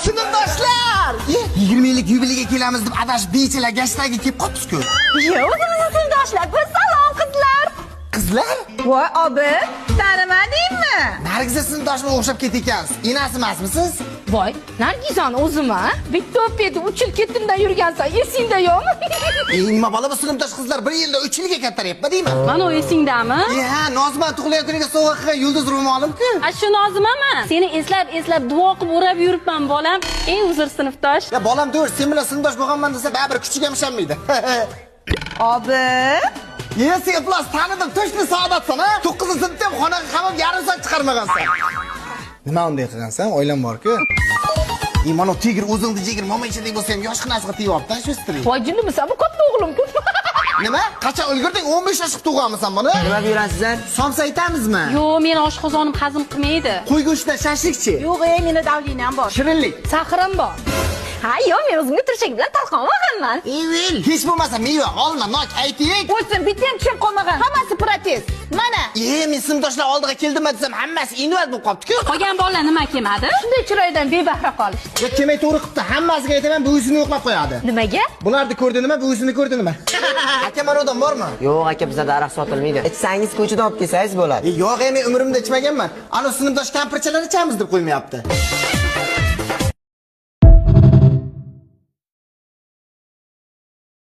Sinfdoshlar! 20 yillik yubileyga kelamiz deb adashib bechalar gashtaga kelib qolibmiz-ku. Yo'q, o'zimizni sinfdoshlar. Bu salom, qizlar. Qizlar? Voy, obi, tanimadingmi? Nargiza sinfdoshimga o'xshab ketekansiz. Enasi emasmisiz? Voy, Nargizani o'zimi? Bitta o'p edi, 3 yil ketimdan yurgansan, esingda yo'qmi? Nima bola, bu sinfdosh qizlar bir yilda 3 yilga kattaryapti deyman. Mana u esingdami? Ha, Nozima tug'ilgan kuniga sovg'a qilgan yulduz ro'molim-ku. A, shu Nozimami? Seni eslab eslab duo qilib o'rab yuribman, bolam. Ey, uzr, sinfdosh. Ya bolam to'g'ri, sen bilan sinfdosh bo'lganman desa, baribir kuchiga ham ishonmaydi. Obi. Ye, sen iflos tanidim, to'shni saodatsan, ha? 9-sinfda ham xonaga qamab yarim soat chiqarmagansan. Nima unday qilgansan? Oilam bor-ku. Mana tigr o'zingni jigir momo ichidek bo'lsa ham yoshginasiga tegib shu string. Voy, jinnimisan, bu katta o'g'lim-ku. Nima? Qachon ulgurding? 15 yoshga tug'anmisan buni? Nima buyurasizlar? Somsa aytamizmi? Yo'q, meni oshqozonim hazm qilmaydi. Qo'y go'shtidan shashlikchi? Yo'q, meni davlinam bor. Shirinlik. Saxirim bor. Ha, yo'q, men o'zimga turshak bilan talqon olganman. Evil. Hech bo'lmasa meva, olma, nok ayting. O'zim bitta ham tushib qolmagan. Hammasi protez. Mana. Men sinfdoshlar oldiga keldimmi desam, hammasi invat bo'lib qolibdi-ku. Qolgan bolalar nima kelmadi? Shunday chiroydan bebahra qolishdi. Ya kelmay to'g'ri qilibdi. Hammasiga aytaman, buvisini yo'qlab qo'yadi. Nimaga? Bularni ko'rdi nima, buvisini ko'rdi nima? Aka, marodan bormi? Yo'q aka, bizada aroq sotilmaydi. Ichsangiz ko'chadan olib kelsangiz bo'ladi. Yo'q, men umrimda ichmaganman. Ana sinfdosh kampirchalar ichamiz deb qo'ymayapti.